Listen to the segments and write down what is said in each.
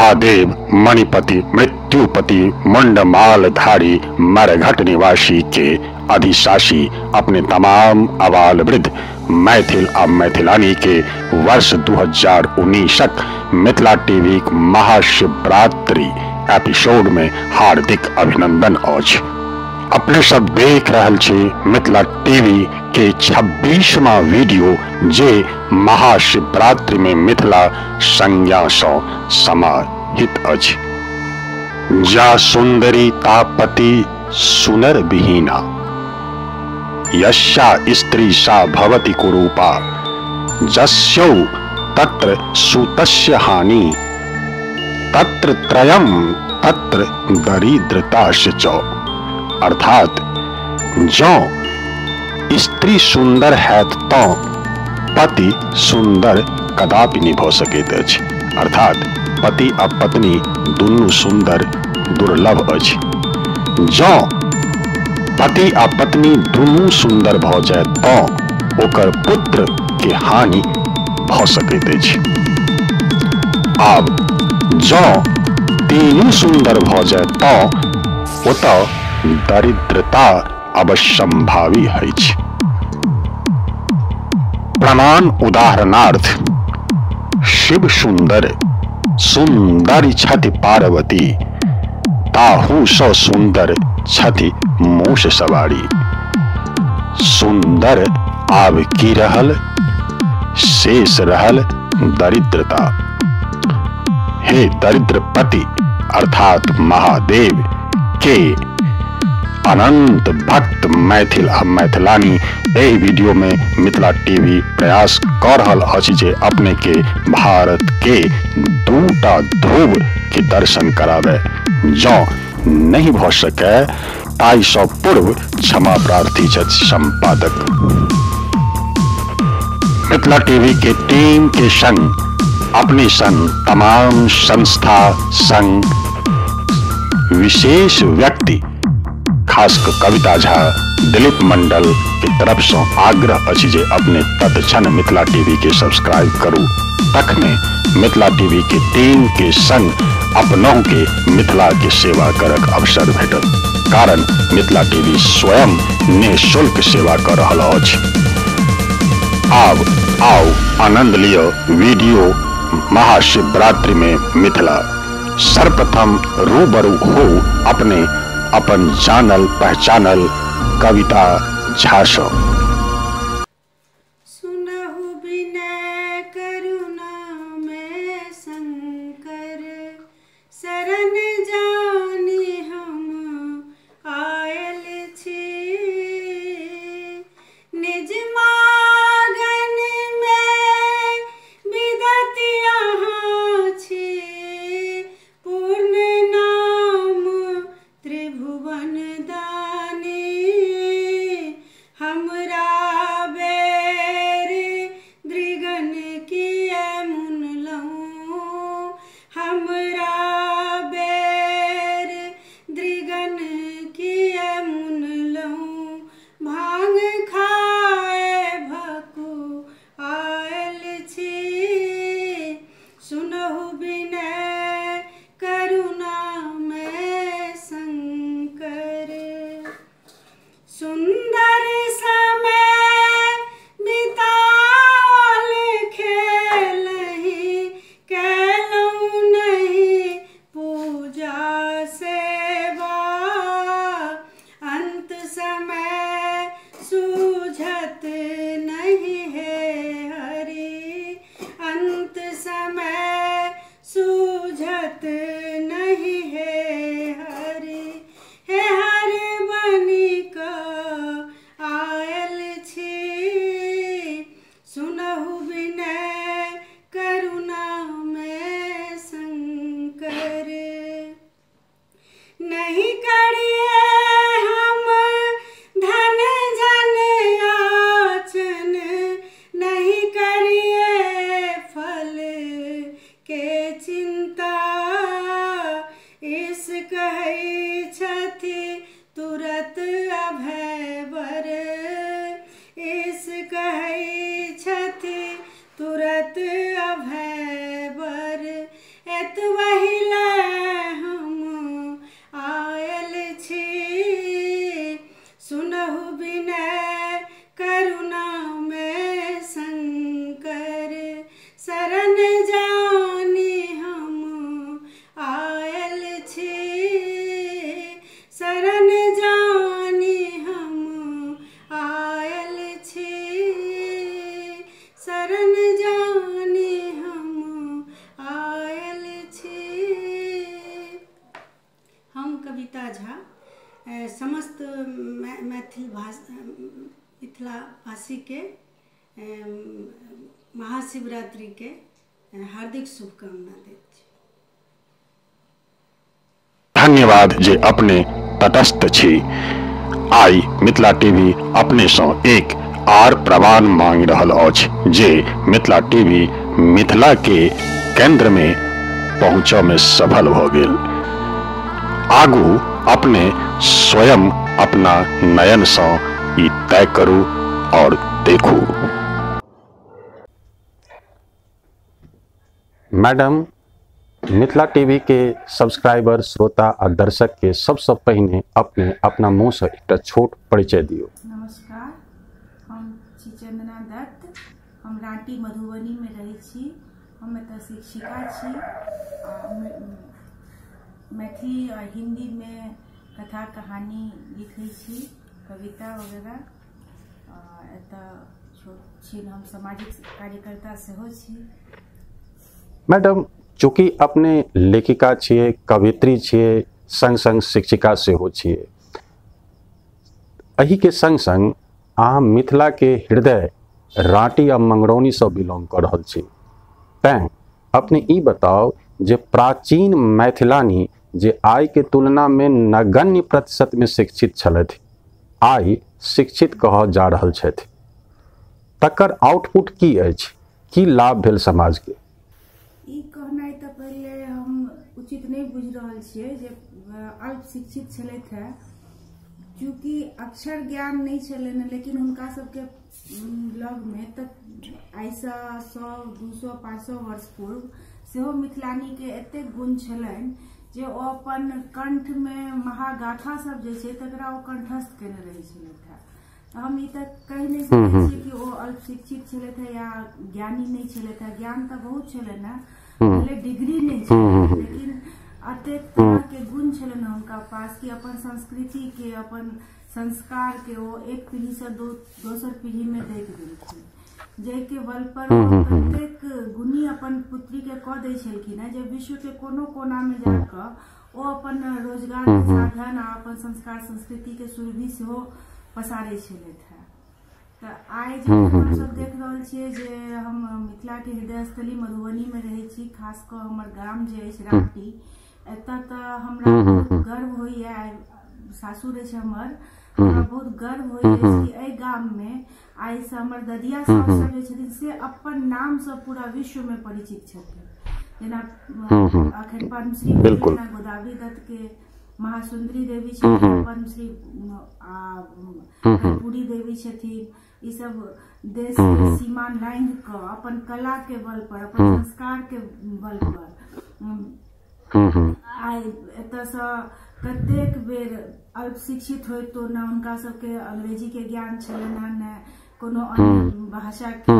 महादेव मणिपति मृत्युपति मुंडमालधारी मरघट निवासी के अधिशासी अपने तमाम अबाल वृद्ध मैथिल आ मैथिलानी के वर्ष 2019 मिथिला टीवी महाशिवरात्रि एपिसोड में हार्दिक अभिनंदन अछि। अपने सब देख रहल छी मिथिला टीवी के 26वां वीडियो जे महाशिवरात्रि में मिथिला संज्ञा सँ समाहित अछि। जा सुंदरी तापति सुनर विहीना यस्या स्त्री सा भवति कुरूपा जस्यौ तत्र सुतस्य हानि तत्र त्रयम तत्र दरिद्रताश्च च। अर्थात जँ स्त्री सुंदर हैत तँ पति सुंदर कदापि नहीं भ सकैत अछि। अर्थात पति आ पत्नी दुनू सुंदर दुर्लभ अछि। जँ पति आ पत्नी दुनू सुंदर भ जाय तँ ओकर पुत्र के हानि भ सकैत अछि। आब जँ तीनू सुंदर भ जाय तँ ओतऽ दरिद्रता अवश्यंभावी अछि। प्रमाण उदाहरणार्थ शिव सुंदर सुंदरी छथि पार्वती ताहू सँ सुंदर छथि मूस सवारी। सुंदर आब की रहल, शेष रहल दरिद्रता। हे दरिद्रपति अर्थात महादेव के अनंत भक्त मैथिल आ मैथिलानी एहि वीडियो में मिथिला टीवी प्रयास कर रहल अछि जे अपने के भारत के दूटा ध्रुव के दर्शन करावे। जँ नहीं भ सके ताहि सँ पूर्व क्षमा प्रार्थी छथि संपादक। मिथिला टीवी के टीम के संग अपने संग तमाम संस्था संग विशेष व्यक्ति खास क कविता झा दिलीप मंडल के तरफ से आग्रह अछि जे अपने तत्क्षण मिथिला टीवी के सब्सक्राइब करू, तखने मिथिला टीवी के टीम के संग अपनों के मिथिला के सेवा करक अवसर भेटत। कारण मिथिला टीवी स्वयं निःशुल्क सेवा कर रहल अछि। आब आओ आनंद लियो वीडियो महाशिवरात्रि में मिथिला। सर्वप्रथम रूबरू हो अपने अपन जानल पहचानल कविता झा सँ। सुनहु विनय करुणा में शंकर शरण जानी हम आयल छी। निज मागन में विदति अहाँ छी पूर्ण नाम त्रिभुवन दानी। हमरा बेर दृगन किए मुनलहुँ, हमरा बेर दृगन किए मुनलहुँ। भांग खाए भकु आयल छी। सुनहु विनय करुणा में शंकर। सुंदर समय बिताओल खेलहि कैलहुँ नहीं पूजा सेवा। अंत समय सूझत नहीं है हरि, अंत समय सूझत नहीं है हरि। हे हरि बनि क आयल छी। सुनहु विनय करुणा में शंकर। नहीं करिए हम धन जन याचन, नहीं करिए फल के चिंता। इस कहै छथि तुरत अभय वर, इस कहै छथि तुरत अभय वर। एतबहि कविता झा समस्त मैथिल भाषा मिथिला भाषी के महाशिवरात्रि के हार्दिक शुभकामना दैत छी। धन्यवाद जे अपने तटस्थ छी। आई मिथिला टीवी अपने सँ एक आर प्रमाण मांग रहल अछि जे मिथिला टीवी मिथिला के केंद्र में पहुँचऽ में सफल भ गेल। आगू अपने स्वयं अपना नयन सँ ई तय करू और देखू। मैडम, मिथिला टीवी के सब्सक्राइबर, श्रोता आ दर्शक के सबसँ पहिने अपने अपना मुँह से एकटा छोट परिचय दियौ। नमस्कार, हम छी चंदना दत्त, हम रांटी मधुबनी में रहै छी। हम एतऽ शिक्षिका छी। मैथिली और हिंदी में कथा कहानी लिखै छी, कविता वगैरह। एतऽ छोट छी, हम सामाजिक कार्यकर्ता सेहो छी। मैडम, चूँकि अपने लेखिका छियै, कवित्री छियै, संग संग शिक्षिका सेहो छियै, एहि के संग संग अहाँ मिथिला के हृदय राँटी आ मंगरौनी से बिलोंग कर रहल छी, तैं अपने ई बताओ जे प्राचीन मैथिलानी जे आइ के तुलना में नगण्य प्रतिशत में शिक्षित छलथि, आइ शिक्षित कहल जा रहल छथि, तकर आउटपुट की अछि, की लाभ भेल समाज के? ई कहनाइ तऽ पहिले हम उचित नहि बुझि रहल छियै जे अल्प शिक्षित छलथि हेँ। चूँकि अक्षर ज्ञान नहि छलनि, लेकिन हुनका सबके लगमे तऽ आइसँ 100, 200, 500 वर्ष पूर्व सेहो मिथिलानीके एतेक गुण छलनि जे ओ अपन कंठमे महागाथा सब जे छै तकरा ओ कंठस्थ केने रहै छलथि हेँ। तऽ हम ई तऽ कहि नहि सकै छियै कि ओ अल्प शिक्षित छलथि हेँ या ज्ञानी नहि छलथि हेँ। ज्ञान तऽ बहुत छलनि हेँ, भले डिग्री नहि छलनि, लेकिन अतेक तरह के गुण छलनि हुनका पास कि अपन संस्कृति के, अपन संस्कार के ओ एक पीढ़ी से दोसर पीढ़ी में दैत गेलखिन, जाहिके बल पर ओ कतेक गुणी अपन पुत्री के कऽ दै छलखिन हेँ जे विश्व के कोनो कोना में जाकऽ ओ अपन रोजगार के साधन आ अपन संस्कार संस्कृति के सुरभि सेहो पसारै छलथि हेँ। तऽ आइ जे हमसब देख रहल छियै जे हम मिथिला के हृदयस्थली मधुबनी में रहै छी, खास कऽ हमर गाम जे अछि राँटी, एतऽ तऽ हमरा बहुत गर्व होइए, सासुर अछि हमर, हमरा बहुत गर्व होइए कि एहि गाम में आइसँ हमर ददिया साउस सब जे छथिन से अपन नामसँ पूरा विश्व में परिचित छथिन। जेना अखन पद्मश्री गोदावरी दत्त के, महासुंदरी देवी छथिन, पद्मश्री आ कर्पूरी देवी छथिन, ई सब देश के सीमा लांघि कऽ अपन कला के बल पर, अपन संस्कार के बल पर आइ एतऽसँ कतेक बेर अल्प शिक्षित होइतो ने हुनका सबके अंग्रेजी के ज्ञान छलनि हेँ, ने कोनो अन्य भाषा के,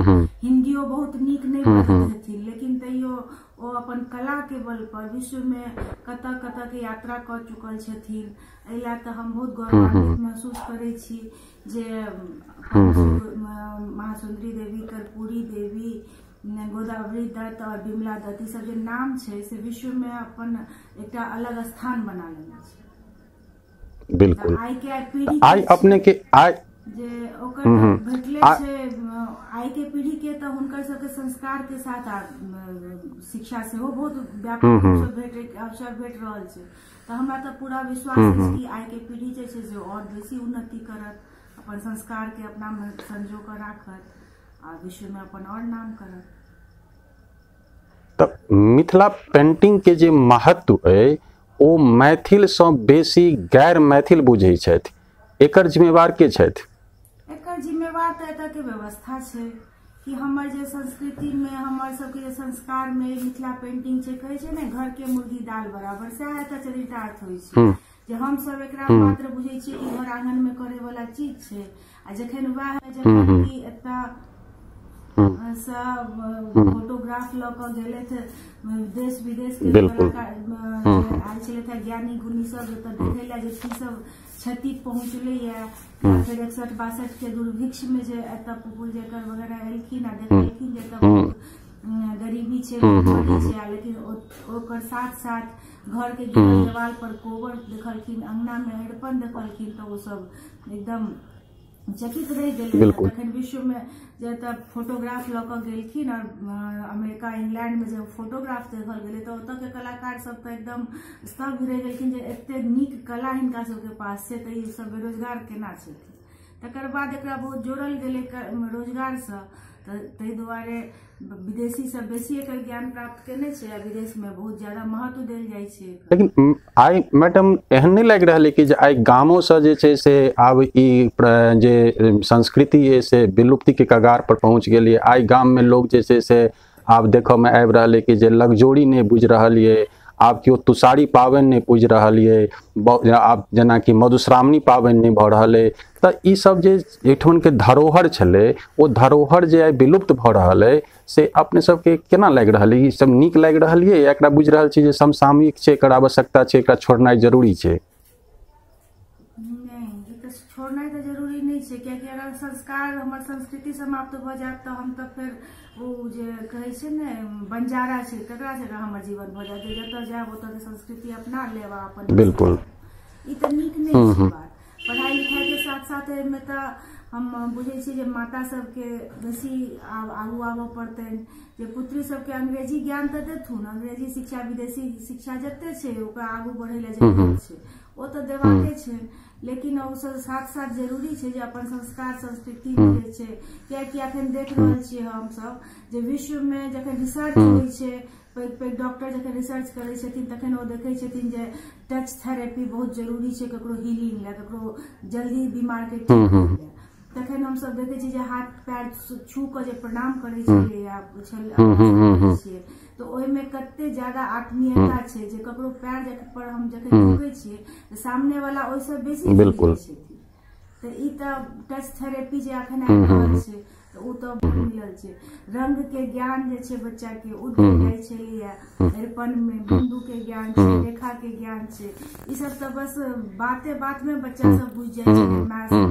हिंदियो बहुत नीक नहि बजैत हेथिन, लेकिन तैयो ओ अपन कला के बल पर विश्व में कतऽ कतऽ के यात्रा कऽ चुकल छथिन। एहि लए तऽ हम बहुत गौरवान्वित महसूस करै छी जे महासुंदरी देवी, कर्पूरी देवी, गोदावरी दत्त और बिमला दत्त, ई सब जे नाम छै से विश्व में अपन एकटा अलग स्थान बना लेने छै। बिल्कुल। आइ के पीढ़ी आई अपने के आई जे ओकर भेटले छै आइ के पीढ़ी के, तऽ हुनकर सबके संस्कार के साथ शिक्षा सेहो बहुत व्यापक रूप से भेट अवसर भेट रहल छै। तऽ हमरा तऽ पूरा विश्वास अछि कि आइ के पीढ़ी जे छै से और बेसी उन्नति करत, अपन संस्कार के अपना में संजो कऽ राखत आ विश्व में अपन और नाम करत। तऽ मिथिला पेंटिंग के जे महत्व अइ ओ मैथिल सँ बेसी गैर मैथिल बुझै छथि, एकर जिम्मेवार के छथि? एकर जिम्मेवार तऽ एतऽ के व्यवस्था छै कि हमर जे संस्कृति में, हमर सबके जे संस्कार में मिथिला पेंटिंग छै, कहै छै ने घर के मुर्गी दाल बराबर, सएह एतऽ चरितार्थ होइ छै जे हम सब एकरा मात्र बुझै छियै कि घर आंगन में करे वाला चीज छै, आ जखन वएह जखन कि एतऽ सब फोटोग्राफ लऽ कऽ गेलथि देश विदेश के कलाकार आयल छलथि, ज्ञानी गुणी सब एतऽ देखै लए जे की सब क्षति पहुँचलैया, या फेर 61-62 के दुर्भिक्ष में जे एतऽ पुपुल जयकर वगैरह एलखिन आ देखलखिन जे एतऽ बहुत गरीबी छै, छै, लेकिन ओकर साथ साथ घर के देवाल पर कोबर देखलखिन, अंगना में अरिपन देखलखिन, तऽ ओ सब एकदम चकित रहि गेलै। तखन विश्व में जे फोटोग्राफ लऽ कऽ गेलखिन और अमेरिका इंग्लैंड में जे फोटोग्राफ देखल गेलै तऽ ओतऽ के कलाकार सब तऽ एकदम स्तब्ध रहि गेलखिन जे एते नीक कला हिनका सबके पास छै तऽ ई सब बेरोजगार केना छथिन। तकर बाद एकरा बहुत जोड़ल गेलै रोजगारसँ, तऽ ताहि दुआरे विदेशी सब बेसी एकर ज्ञान प्राप्त केने छै आ विदेश में बहुत ज्यादा महत्व देल जाइ छै। लेकिन आइ मैडम एहन नहि लागि रहल है कि जे आइ गामोसँ जे छै से आब ई जे संस्कृति है से विलुप्तिके कगार पर पहुँच गेल ये। आइ गाममे लोग जे छै से आब देखऽमे आबि रहल है कि जे लगजोड़ी नहि बुझि रहल ये, आब केओ तुषारी पाबनि नहि पूजि रहल ये, आब जेनाकि मधुश्रावणी पाबनि नहि भऽ रहल अइ। तऽ ई सब जे एहिठुनके धरोहर छलै ओ धरोहर जे आइ विलुप्त भऽ रहल अइ से अपने सबके केना लागि रहल अइ? ई सब नीक लागि रहल ये या एकरा बुझि रहल छी जे समसामयिक छै, एकर आवश्यकता छै, एकरा छोड़नाइ जरूरी छै? नहि, ई छोड़नाइ तऽ जरूरी नहि छै, कियाकि अगर संस्कार हमर संस्कृति समाप्त भऽ जायत तऽ हम तऽ फेर ओ जे कहै छै ने बंजारा छै तकरा जकाँ हमर जीवन भऽ जायत, जतऽ जायब ओतऽके संस्कृति अपना लेब अपन। बिल्कुल, ई तऽ नीक नहि छै बात। पढ़ाई लिखाई के साथ साथ एहिमे तऽ हम बुझै छियै जे माता सबके बेसी आब आगू आबऽ पड़तनि, जे पुत्री सबके अंग्रेजी ज्ञान तऽ देथुन, अंग्रेजी शिक्षा विदेशी शिक्षा जते छै ओकरा आगू बढ़ै लए जरूरत छै, ओ तऽ देबाके छै, लेकिन ओ सब साथ साथ जरूरी छै जे अपन संस्कार संस्कृति जे छै, कियाकि अखन देख रहल छियै हमसब जे विश्व में जखन रिसर्च होइ छै, पैघ पैघ डॉक्टर जखन रिसर्च करै छथिन तखन ओ देखै छथिन जे टच थेरेपी बहुत जरूरी छै ककरो हीलिंग लए, ककरो जल्दी बीमार के ठीक होइ लए। तखन हमसब देखै छियै जे हाथ पैर छू कऽ जे प्रणाम करै छलियै या छियै तऽ ओहिमे कते ज्यादा आत्मीयता छै जे ककरो पैर पर हम जखन झुकै छियै तऽ सामने वाला ओहिसँ बेसी बिल्कुल। तऽ ई तऽ टच थेरेपी जे अखन आबि रहल छै तऽ ओ तऽ मिलल छै। रंग के ज्ञान जे छै बच्चा के ओ देल जाइ छलैया अरिपन में, बिंदु के ज्ञान छै, रेखा के ज्ञान छै, ई सब तऽ बस बाते बात में बच्चा सब बुझि जाइ छै। मैथ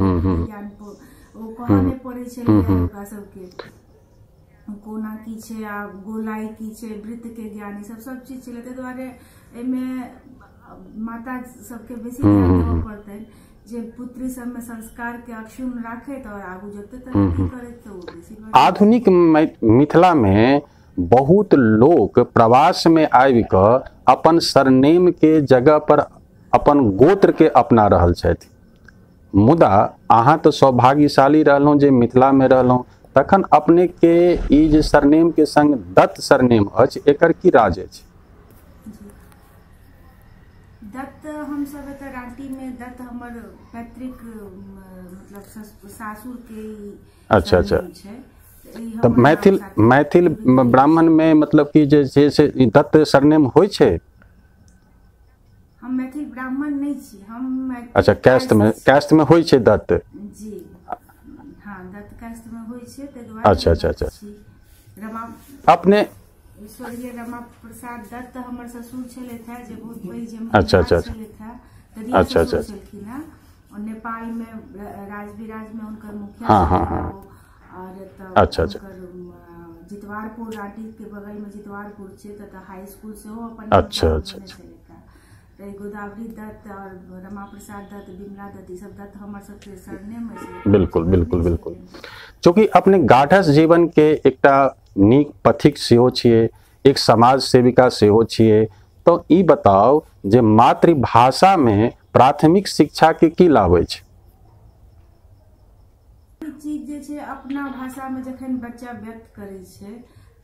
ज्ञान ओ कहऽ नहि पड़ै छलैया ओकरा सबके कोना की छै, आ गोलाई की छै, वृत्त के ज्ञान, ई सब सब चीज छलै। ताहि दुआरे एहिमे माता सबके बेसी ध्यान देबऽ पड़तनि जे पुत्री सबमे संस्कार के अक्षुण्ण राखैत और आगू जते तरक्की करैत तऽ ओ बेसी। आधुनिक मिथिला में बहुत लोक प्रवास में आबि कऽ अपन सरनेम के जगह पर अपन गोत्र के अपना रहल छथि, मुदा अहाँ तऽ सौभाग्यशाली रहलहुँ जे मिथिला में रहलहुँ, तखन अपने के ई जे सरनेम के संग दत्त सरनेम अछि एकर की राज अछि? दत्त हमसब एतऽ रांटी में दत्त हमर पैतृक मतलब सासुर के। अच्छा अच्छा, तऽ मैथिल मैथिल ब्राह्मण में मतलब कि जे छै से दत्त सरनेम होइ छै? हम मैथिल ब्राह्मण नहि छी, हम अच्छा कास्ट में होइ छै दत्त? जी हाँ, दत्त कास्ट में होइ छै, ताहि दुआरे। अच्छा अच्छा अच्छा, रमा अपने स्वर्गीय रमा प्रसाद दत्त हमर ससुर छलथि हे जे बहुत पैघ जमींदार। अच्छा अच्छा छलथि हे, अच्छा अच्छा छलखिन हेँ और नेपाल में राजविराज में हुनकर मुखिया। हाँ हाँ हाँ। और अच्छा अच्छा, जितवारपुर रांटी के बगल में जितवारपुर छै ततऽ हाई स्कूल सेहो अपन। अच्छा अच्छा। तऽ गोदावरी दत्त और रमा प्रसाद दत्त, बिमला दत्त, ई सब दत्त हमर सबके सरनेम अछि। बिल्कुल बिल्कुल बिल्कुल। चूँकि अपने गाढ़स जीवन के एकटा नीक पथिक सेहो छियै, एक समाज सेविका सेहो छियै, तऽ ई बताउ जे मातृभाषा में प्राथमिक शिक्षा के की लाभ अछि? चीज जे छै अपना भाषा में जखन बच्चा व्यक्त करै छै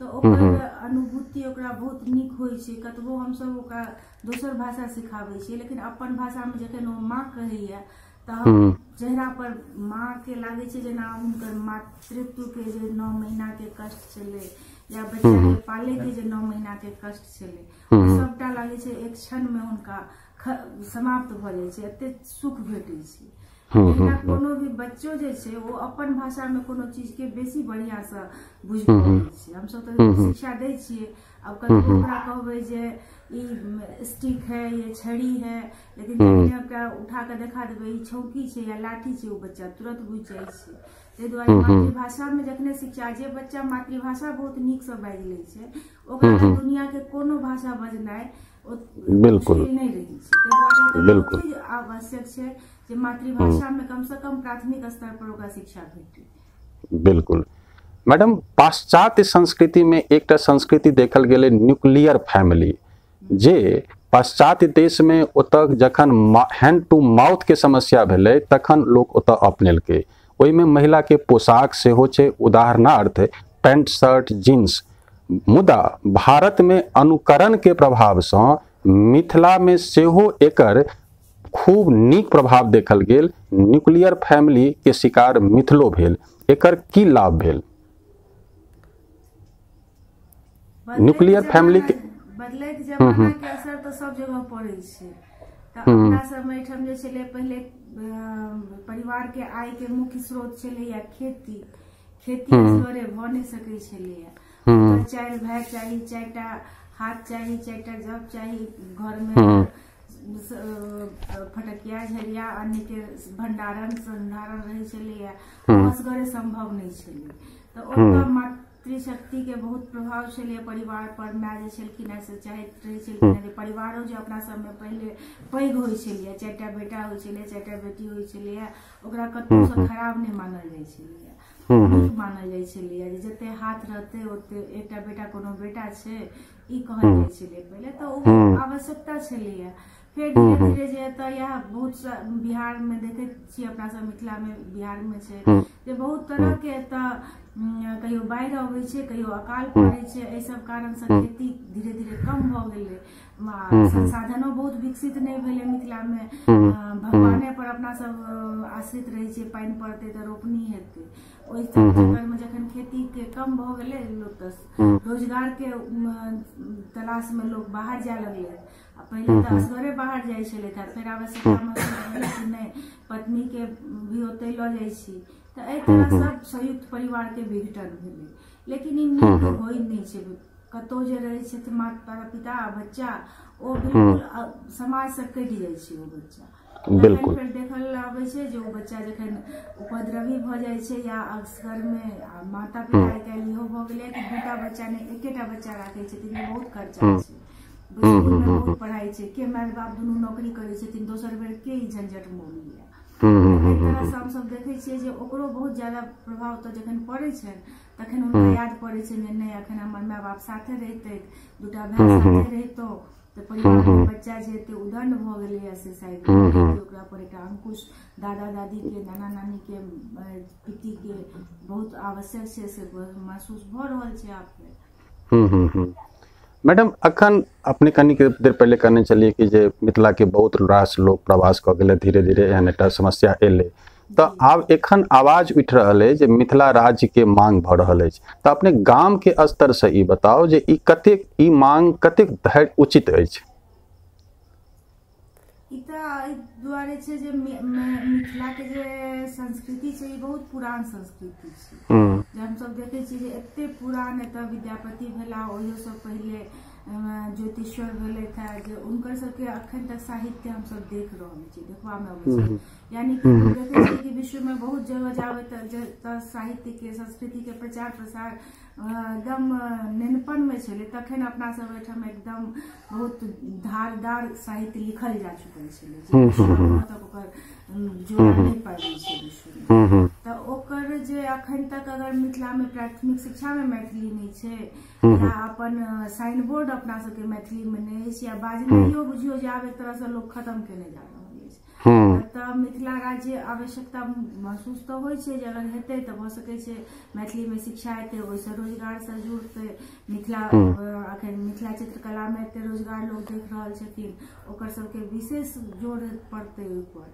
तऽ ओकर अनुभूति ओकरा बहुत नीक होइ छै। कतबो हमसब ओकरा दोसर भाषा सिखाबै छियै लेकिन अपन भाषा में जखन ओ माँ कहैया तऽ चेहरा पर माँ के लागै छै जेना हुनकर मातृत्व के जे 9 महीना के कष्ट छलै या बच्चा के पाले के जे 9 महीना के कष्ट छलै ओ सबटा लागै छै एक क्षण में हुनका समाप्त भऽ जाइ छै, एते सुख भेटै छै। एहिना कोनो भी बच्चो जे छै ओ अपन भाषा में कोनो चीज के बेसी बढ़िया से बुझि पबै छै। हमसब तऽ शिक्षा दै छियै, आब कतबो ओकरा कहबै जे ई स्टिक है, ये छड़ी है, लेकिन जखने ओकरा उठा कऽ देखा देबै ई छौकी छै या लाठी छै, ओ बच्चा तुरंत बुझि जाइ छै। ताहि दुआरे मातृभाषामे जखने शिक्षा, जे बच्चा मातृभाषा बहुत नीकसँ बाजि लै छै ओकरा दुनियाके कोनो भाषा बजनाइ बिल्कुल नहि रहै छै। ताहि दुआरे बहुत आवश्यक छै जे मातृभाषामे कमसँ कम प्राथमिक स्तर पर ओकरा शिक्षा भेटै। बिल्कुल मैडम, पाश्चात्य संस्कृतिमे एकटा संस्कृति देखल गेलै न्यूक्लियर फैमिली, जे पाश्चात्य देशमे ओतऽ जखन हैंड टू माउथ के समस्या भेलै तखन लोक ओतऽ अपनेलकै। ओहिमे महिलाके पोशाक सेहो छै, उदाहरणार्थ पैंट शर्ट जीन्स। मुदा भारतमे अनुकरणके प्रभावसँ मिथिलामे सेहो एकर खूब नीक प्रभाव देखल गेल। न्यूक्लियर फैमिली के शिकार मिथिलो भेल, एकर की लाभ भेल? न्यूक्लियर फैमिली के बदलैत जमाना के असर तऽ सब जगह पड़ै छै। तऽ अपना सब एहिठाम जे छलै पहिले परिवार के आय के मुख्य स्रोत छलैया खेती। खेती असगरे भऽ नहि सकै छलैया, 4 भाय चाही, 4टा हाथ चाही, 4टा जब चाही, घर में फटकिया झरिया अन्य के भंडारण संधारण रहै छलैया, असगरे संभव नहि छलै। तऽ ओतऽ मातृशक्ति के बहुत प्रभाव छलै परिवार पर। माय जे छलखिन हेँ से चाहैत रहै छलखिन हेँ जे परिवारो जे अपना सबमे पहिले पैघ होइ छलैया, 4टा बेटा होइ छलै, 4टा बेटी होइ छलैया, ओकरा कतहुसँ खराब नहि मानल जाइ छलैया, नीक मानल जाइ छलैया जे जते हाथ रहतै ओते एकटा बेटा कोनो बेटा छै, ई कहल जाइ छलै पहिले। तऽ ओ आवश्यकता छलैया। फेर धीरे धीरे जे एतऽ इएह बहुत बिहारमे देखैत छियै अपना सब मिथिलामे, बिहारमे छै जे बहुत तरहके एतऽ कहियो बाढ़ि अबै छै, कहियो अकाल पड़ै छै, एहि सब कारणसँ खेती धीरे धीरे कम भऽ गेलै। संसाधनो बहुत विकसित नहि भेलै मिथिलामे। भगवाने पर अपना सब आश्रित रहै छियै, पानि पड़तै तऽ रोपनी हेतै। ओहि सब चक्करमे जखन खेतीके कम भऽ गेलै लोक तऽ रोजगारके तलाशमे लोक बाहर जाय लगलै। आ पहिले तऽ असगरे बाहर जाइ छलथि, फेर आवश्यकता महसूस भेलै कि नहि पत्नीके भी ओतहि लऽ जाइ छी। तऽ एहि तरहसँ संयुक्त परिवारके विघटन भेलै। लेकिन ई नीक होइ नहि छै। कतहु जे रहै छथि माता पिता आ बच्चा, ओ बिल्कुल समाजसँ कटि जाइ छै ओ बच्चा। बिल्कुल फेर देखल आबै छै जे ओ बच्चा जखन उपद्रवी भऽ जाइ छै या असगरमे, माता पिता आइ काल्हि इहो भऽ गेलै कि 2टा बच्चा नहि 1टा बच्चा राखै छथिन, बहुत खर्चा छै, स्कूलमे बहुत पढ़ाइ छै, के माय बाप दुनू नौकरी करै छथिन, दोसर बेर के ई झंझट मोल लिअ। एहि तरहसँ हमसब देखै छियै जे ओकरो बहुत ज्यादा प्रभाव तऽ जखन पड़ै छनि तखन हुनका याद पड़ै छनि जे नहि एखन हमर माय बाप साथे रहितै, 2टा भाय साथे रहितौ तऽ परिवारमे बच्चा जे एते उदण्ड भऽ गेलैया से शायद ओकरा पर एकटा अंकुश दादा दादीके, नाना नानीके, पितीके बहुत आवश्यक छै, से महसूस भऽ रहल छै आब। मैडम, अखन अपने कनिक देर पहिले कहने छलियै कि जे मिथिलाके बहुत रास लोक प्रवास कऽ गेलै, धीरे धीरे एहन एकटा समस्या एलै। तऽ आब एखन आवाज उठि रहल अछि जे मिथिला राज्यके मांग भऽ रहल अछि। तऽ अपने गामके स्तरसँ ई बताउ जे ई कतेक, ई मांग कतेक धरि उचित अछि? ई तऽ एहि दुआरे छै जे मिथिलाके जे संस्कृति छै ई बहुत पुरान संस्कृति छै। जे हमसब देखै छियै जे एते पुरान एतऽ विद्यापति भेला, ओहियोसँ पहिले ज्योतिश्वर भेलथि हे, जे हुनकर सबके अखन तक साहित्य हमसब देख रहल छी, देखबामे अबै छै। यानी कि देखै छियै कि विश्वमे बहुत जगह जाबै तऽ साहित्यके संस्कृतिके प्रचार प्रसार एकदम नेनपनमे छलै, तखन अपना सब एहिठाम एकदम बहुत धारदार साहित्य लिखल जा चुकल छलै, जे विश्व तक ओकर जोड़ा नहि पाबै छै विश्वमे। तऽ ओकर जे अखन तक अगर मिथिलामे प्राथमिक शिक्षामे मैथिली नहि छै, या अपन साइन बोर्ड अपना सबके मैथिलीमे नहि अछि, या बाजनाइयो बुझियौ जे आब एक तरहसँ लोक खत्म केने जा रहल अछि। तऽ मिथिला राज्य आवश्यकता महसूस तऽ होइ छै जे अगर हेतै तऽ भऽ सकै छै मैथिलीमे शिक्षा हेतै, ओहिसँ रोजगारसँ जुड़तै मिथिला। अखन मिथिला चित्रकलामे एते रोजगार लोक देख रहल छथिन, ओकर सबके विशेष जोर पड़तै ओहिपर।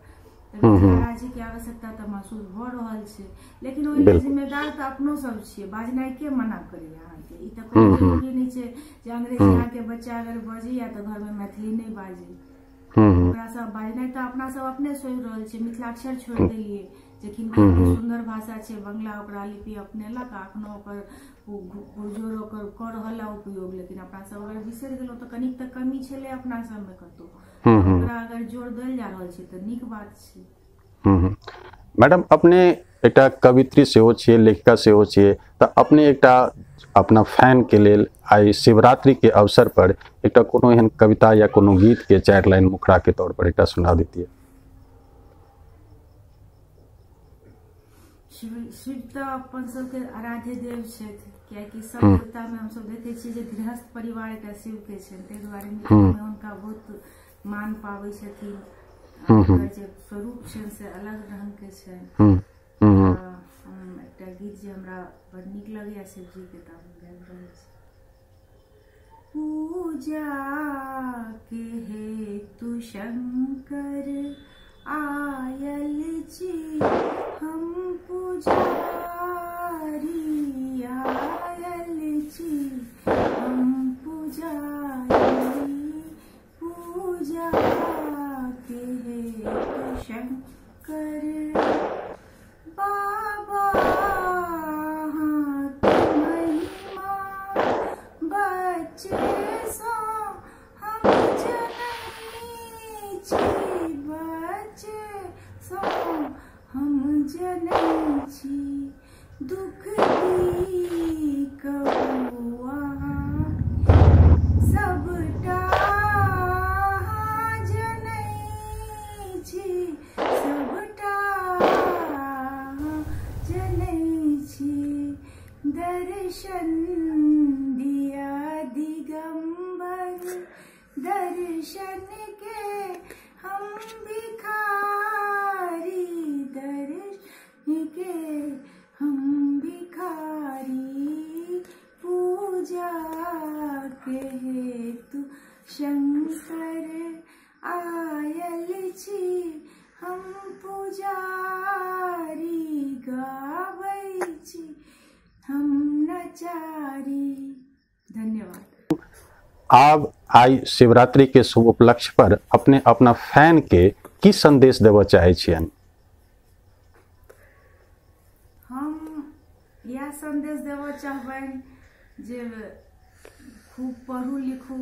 तऽ मिथिला राज्यके आवश्यकता तऽ महसूस भऽ रहल छै, लेकिन ओहि लेल जिम्मेदार तऽ अपनो सब छियै। बाजनाइ के मना करैया अहाँके? ई तऽ कोनो जरूरी नहि छै जे अंग्रेजी अहाँके बच्चा अगर बजैया तऽ घरमे मैथिली नहि बाजै। ओकरा सब बाजनाइ तऽ अपना सब अपने छोड़ि रहल छियै, मिथिलाक्षर छोड़ि देलियै, जखन कि सुन्दर भाषा छै बंगला, ओकरा लिपि अपनेलक, अखनो ओकर पुरजोर ओकर कऽ रहल है उपयोग। लेकिन अपना सब अगर बिसरि गेलहुँ तऽ कनिक तऽ कमी छलै अपना सबमे कतहु, ओकरा अगर जोर देल जा रहल छै तऽ नीक बात छै। मैडम, अपने एकटा कवित्री सेहो छियै, लेखिका सेहो छियै, तऽ अपने एकटा अपना फैन के लेल आइ शिवरात्रि के अवसर पर एकटा कोनो एहन कविता या कोनो गीत के 4 लाइन मुखड़ा के तौर पर एकटा सुना दितियै। शिव तऽ अपन सबके आराध्य देव छथि, कियाकि सब देवता में हमसब देखै छियै जे गृहस्थ परिवार एकटा शिव के छनि, ताहि दुआरे मिथिला में हुनका बहुत मान पाबै छथिन। हुनकर जे स्वरूप छनि से अलग रंग के छनि। हम एकटा गीत जे हमरा बड़ नीक लगैया शिवजी के, तऽ हम गाबि रहल छी। पूजा के हेतु शंकर आयल छी, हम पुजारी आयल छी, हम पुजारी। पूजा के हेतु शंकर बाबा हाथ महिमा बच्चे सो हम जनै छी, बच्चे सो हम जनै छी, दुख दी कौआ सबटा जनै छी, सबटा जनै छी। दर्शन दिया दिगंबर, दर्शन के हम भिखारी, दर्शन के हम भिखारी। पूजा के हेतु शंकर आयल छी, हम पुजारी गाबै छी, हम नचारी। धन्यवाद। आब आई शिवरात्रि के शुभ उपलक्ष्य पर अपने अपना फैन के की संदेश देबऽ चाहै छियनि? हम इएह संदेश देबऽ चाहबनि जे खूब पढ़ू लिखू,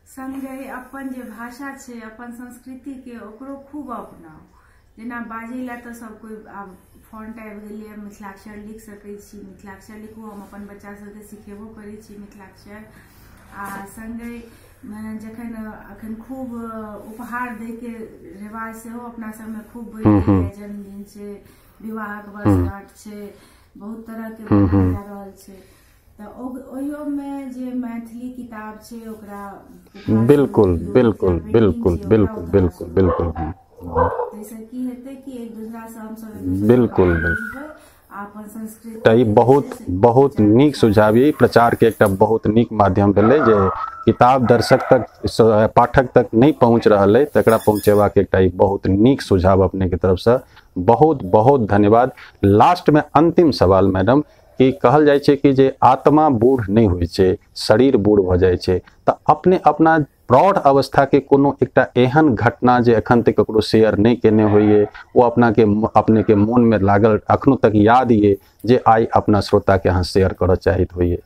संगे अपन जे भाषा छै, अपन संस्कृति के ओकरो खूब अपनाउ। जेना बाजै लए तऽ सब कोइ आब फॉन्ट आबि गेलैए, मिथिलाक्षर लिख सकै छी, मिथिलाक्षर लिखू। हम अपन बच्चा सबके सिखेबो करै छी मिथिलाक्षर। आ संगे जखन अखन खूब उपहार दैके रिवाज सेहो अपना सबमे खूब बढ़ि गेलैए, जन्मदिन छै, विवाहक वर्षगांठ छै, बहुत तरहके मनायल जा रहल छै, तऽ ओहियोमे जे मैथिली किताब छै ओकरा बिल्कुल बिल्कुल बिल्कुल बिल्कुल बिल्कुल बिल्कुल। ताहिसँ की हेतै कि एक दूसरासँ हमसब बिल्कुल अपन संस्कृति। तऽ ई बहुत बहुत नीक सुझाव, ई प्रचार के एकटा बहुत नीक माध्यम भेलै जे किताब दर्शक तक, पाठक तक नहि पहुँच रहल अइ, तकरा पहुँचेबाक एकटा ई बहुत नीक सुझाव अपने के तरफसँ। बहुत बहुत धन्यवाद। लास्ट में अंतिम सवाल मैडम, कि कहल जाइ छै कि जे आत्मा बूढ़ नहि होइ छै, शरीर बूढ़ भऽ जाइ छै, तऽ अपने अपना प्रौढ़ अवस्था के कोनो एकटा एहन घटना जे एखन तक ककरो शेयर नहि केने होइए, ओ अपना के अपने के मोन में लागल अखनो तक याद ये, जे आइ अपना श्रोता के अहाँ शेयर करऽ चाहैत होइए?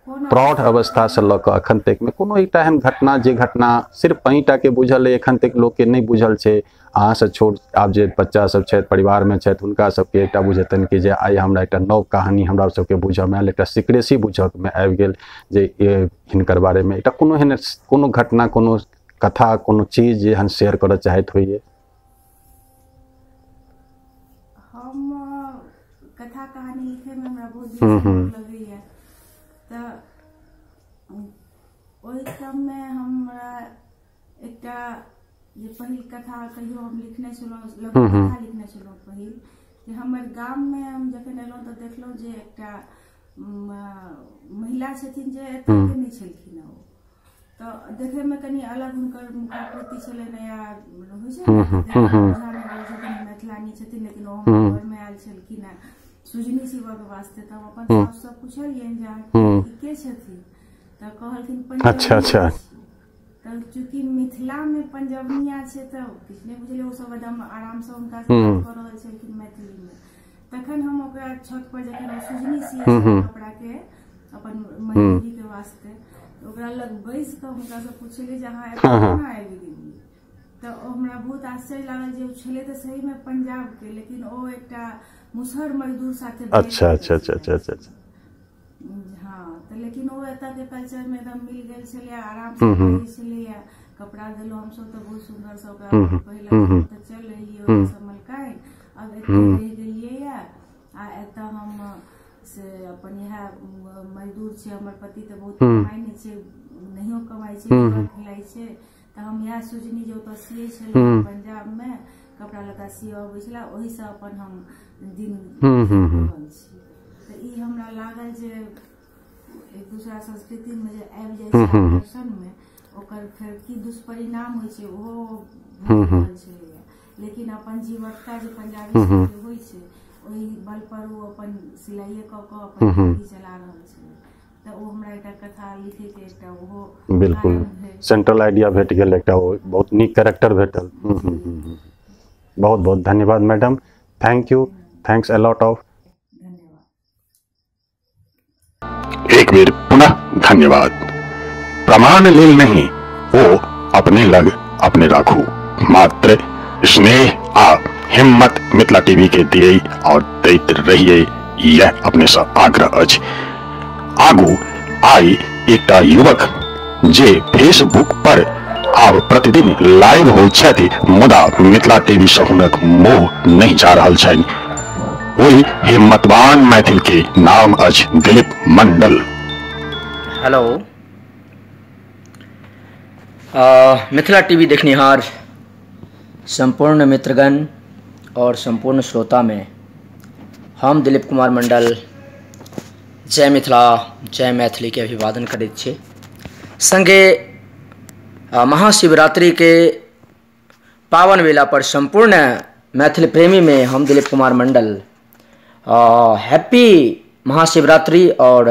प्रौढ़ अवस्था से लऽ कऽ अखन तक में कोनो एकटा एहन घटना जे घटना सिर्फ अहींटा के बुझल अइ, एखन तक लोक के नहि बुझल छै, अहाँ से छोट आब जे बच्चा सब छथि, परिवार में छथि, हुनका सबके एकटा बुझेतनि कि जे आइ हमरा एकटा नव कहानी हमरा सबके बुझऽ में आयल, एकटा सिक्रेसी बुझऽ में आबि गेल जे हिनकर बारे में एकटा कोनो एहन कोनो घटना, कोनो कथा, कोनो चीज जे एहन शेयर करऽ चाहैत होइए? हम कथा कहानी लिखैमे हमरा बहुत दिनसँ मोन लगैया, तऽ ओहि क्रममे हमरा एकटा जे पहिल कथा कहियो हम लिखने छलहुँ, लघु कथा लिखने छलहुँ पहिल, जे हमर गाममे हम जखन एलहुँ तऽ देखलहुँ जे एकटा महिला छथिन जे एतऽके नहि छलखिन ओ, तऽ देखैमे कनि अलग हुनकर मुखाकृति छलनि, या होइ छै ने मैथिलानी छथिन, लेकिन ओ हमर घरमे आयल छलखिन हेँ सुजनी सिबऽके वास्ते। तऽ हम अपन सासुसँ पुछलियनि जे अहाँ के छथिन, तऽ कहलखिन अच्छा अच्छा। तऽ चूँकि मिथिलामे पंजबनिया छै तऽ किछु नहि बुझलियै, ओ सब एकदम आरामसँ हुनका से बात कऽ रहल छलखिन मैथिलीमे। तखन हम ओकरा छत पर जखन ओ सुजनी सियै कपड़ाके अपन मजदूरीके वास्ते, ओकरा लग बैस कऽ हुनकासँ पुछलियै जे अहाँ एतऽ केना आबि गेलियै, तऽ ओ हमरा बहुत आश्चर्य लागल जे ओ छलै तऽ सहीमे पंजाबके, लेकिन ओ एकटा मुसहर मजदूर साथे। अच्छा अच्छा अच्छा अच्छा अच्छा। हाँ, तऽ लेकिन ओ एतऽके कल्चरमे एकदम मिल गेल छलै, आरामसँ रहै छलैया। कपड़ा देलहुँ हमसब तऽ बहुत सुन्दरसँ ओकरा पहिलक। तऽ चलि एलियै ओतऽसँ मलकाइन, आब एतऽ रहि गेलियै। आ एतऽ हम से अपन इएह मजदूर छै हमर पति, तऽ बहुत कमाइ नहि छै, नहियो कमाइ छै, खिलाइ छै। तऽ हम इएह सोचनी जे ओतऽ सियै छलहुँ पंजाबमे, कपड़ा लत्ता सियऽ अबै छलै, ओहिसँ अपन हम दिन रहल छी। तऽ ई हमरा लागल जे एक दूसरा संस्कृतिमे जे आबि जाइ छै आकर्षणमे, ओकर फेर की दुष्परिणाम होइ छै ओहो भऽ रहल छलैया। लेकिन अपन जीवटता जे पंजाबी सबके होइ छै, ओहि बल पर ओ अपन सिलाइए कऽ कऽ अपन जिंदगी चला रहल छलै। तऽ ओ हमरा एकटा कथा लिखैके एकटा ओहो बिल्कुल सेंट्रल आइडिया भेट गेल, एकटा ओ बहुत नीक कैरेक्टर भेटल। बहुत बहुत धन्यवाद madam, thank you, thanks a lot of. धन्यवाद। एक बेर पुनः धन्यवाद। प्रमाण लेल नहीं, ओ अपने लग अपने राखू, मात्र स्नेह आ हिम्मत मिथिला टीवी के दिए और दैत रहिए, यह अपने से आग्रह अछि। आगू आई एकटा युवक जे फेसबुक पर आब प्रतिदिन लाइव होइ छथि, मुदा मिथिला टीवी से हुनक मोह नहीं जा रहल छनि। ओहि हिम्मतवान मैथिल के नाम अछि दिलीप मंडल। हेलो, मिथिला टीवी देखनिहार संपूर्ण मित्रगण और संपूर्ण श्रोता में हम दिलीप कुमार मंडल जय मिथिला जय मैथिली के अभिवादन करैत छी। संगे महाशिवरात्रि के पावन वेला पर संपूर्ण मैथिल प्रेमी में हम दिलीप कुमार मंडल हैप्पी महाशिवरात्रि और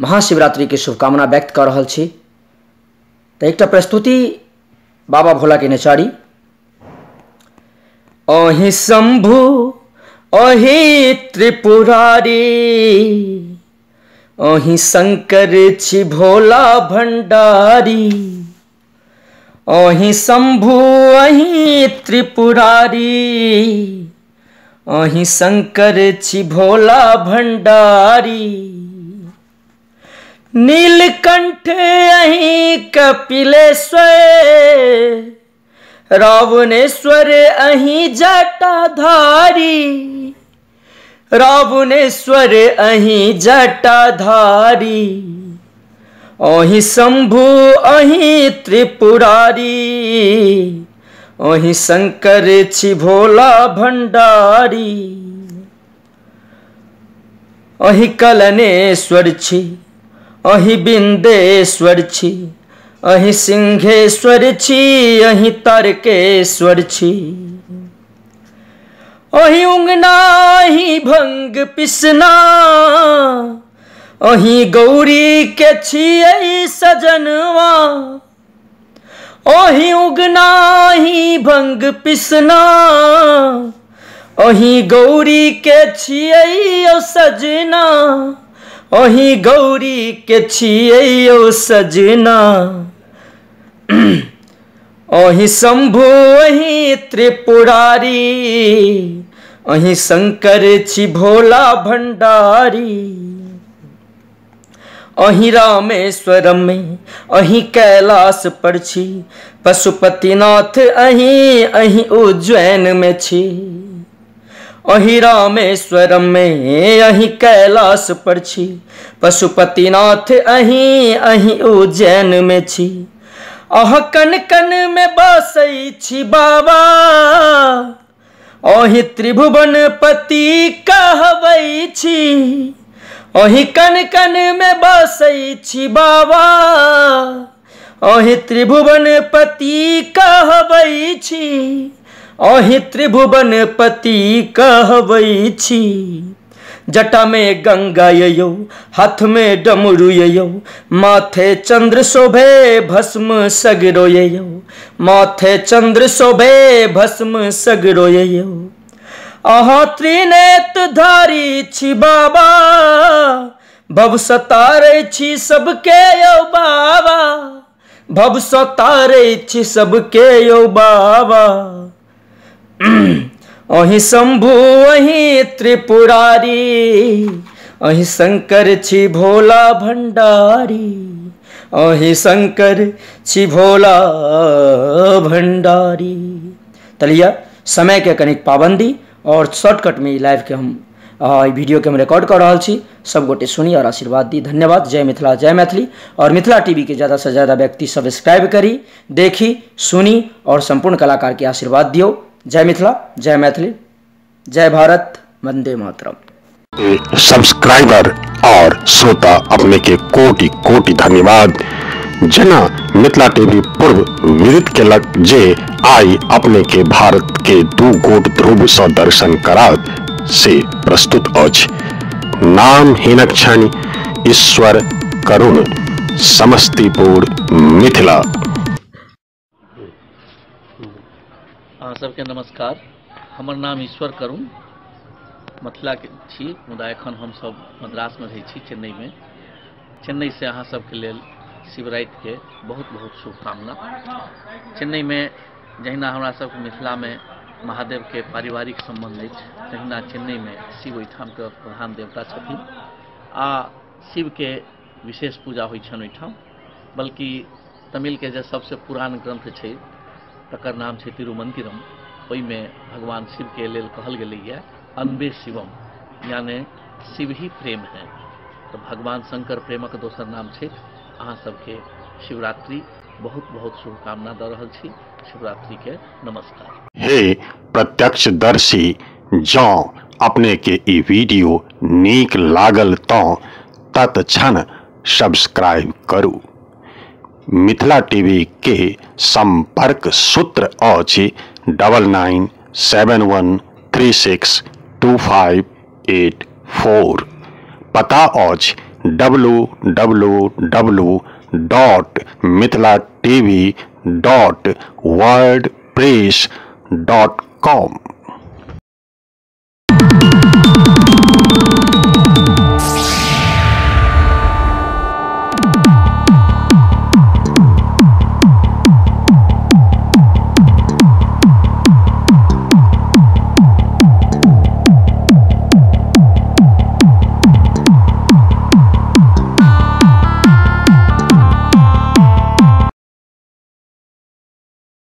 महाशिवरात्रि के शुभकामना व्यक्त कर रहल छी। तऽ एकटा प्रस्तुति बाबा भोला के नचारी। अहि शंभु अहि त्रिपुरारी, अहि शंकर छी भोला भंडारी, अहि शंभु अहि त्रिपुरारी, अहि शंकर छी भोला भंडारी, नीलकंठ अहि कपिलेश्वर, रावणेश्वर अहि जटाधारी, रावणेश्वर अहि जटाधारी, अहि शंभु अहि त्रिपुरारी, अहि शंकर छी भोला भंडारी, अहि कलनेश्वर छी, अहि बिंदेश्वर छी, अहि सिंहेश्वर छी, अहि तारकेश्वर छी, अहि उंगना अहि भंग पिसना, अहि गौरी के छियै सजनवा, अहि उगना अहि भंग पिसना, अहि गौरी के छियै सजना, अहि गौरी के छियै सजना, अहि शंभु अहि त्रिपुरारी, अहि शंकर छी भोला भंडारी, अहि रामेश्वरम में अहि कैलाश पर छी, पशुपतिनाथ अहि अहि उज्जैन में छी, अहि रामेश्वरम में अहि कैलाश पर छी, पशुपतिनाथ अहि अहि उज्जैन में छी, अह कन कन में बसै छी बाबा, अहि त्रिभुवन पति कहबै छी, अहि कन कन में बसै छी बाबा, अहि त्रिभुवन पति कहबै छी, अहि त्रिभुवन पति कहबै छी। जटा में गंगा ययो, हाथ में डमरू ययो, माथे चंद्र शोभे भस्म सगरो ययो, माथे चंद्र शोभे भस्म सगरो ययो, अहाँ त्रिनेत्र धारी छी बाबा, भव सतारै छी सबके यौ बाबा, भवसँ तारै छी सबके यौ बाबा। अहीं शंभु अहीं त्रिपुरारी, अहीं शंकर छी भोला भंडारी, अहीं शंकर छी भोला भंडारी। तलिया समय के कनिक पाबंदी और शॉर्टकट में लाइव के हम वीडियो के हम रिकॉर्ड कर रहल छी। सब गोटे सुनी और आशीर्वाद दी। धन्यवाद। जय मिथिला, जय मैथिली। और मिथिला टीवी के ज़्यादा से ज़्यादा व्यक्ति सब्सक्राइब करी, देखी, सुनी और संपूर्ण कलाकार के आशीर्वाद दियो। जय मिथिला, जय मैथिली, जय भारत, वंदे मातरम। सब्सक्राइबर और श्रोता अपने के कोटि कोटि धन्यवाद। जना मिथिला टीवी पूर्व विदित केलक जे आई अपने के भारत के 2 गोट ध्रुव सँ दर्शन करात से प्रस्तुत अछि। नाम हिनक छनि ईश्वर करुण, समस्तीपुर, मिथिला। अहाँ सबके नमस्कार। हमर नाम ईश्वर करुण, मिथिला के छी, मुदा एखन हम सब मद्रास में रहै छी, चेन्नई में। चेन्नई से अहाँ सबके लेल शिवरात्रि के बहुत बहुत शुभकामना। चेन्नई में जहिना हमरा सबके मिथिला में महादेव के पारिवारिक संबंध अछि, तहिना चेन्नई में शिव ओहिठाम के प्रधान देवता छथिन आ शिव के विशेष पूजा होइ छनि ओहिठाम। बल्कि तमिल के जे सबसे पुरान ग्रंथ छै तकर नाम छै तिरुमंतिरम, ओहिमे भगवान शिव के लेल कहल गेलैए अन्बे शिवम, यानी शिव ही प्रेम है। तो भगवान शंकर प्रेमक दोसर नाम छै। अहाँ सबके शिवरात्रि बहुत बहुत शुभकामना दऽ रहल छी। शिवरात्रि के नमस्कार। हे प्रत्यक्षदर्शी, जँ अपने के ई वीडियो नीक लागल तँ तत्क्षण सब्सक्राइब करू। मिथिला टीवी के संपर्क सूत्र अछि 9971 36 25 84। पता अछि www.mithilatv.wordpress.com।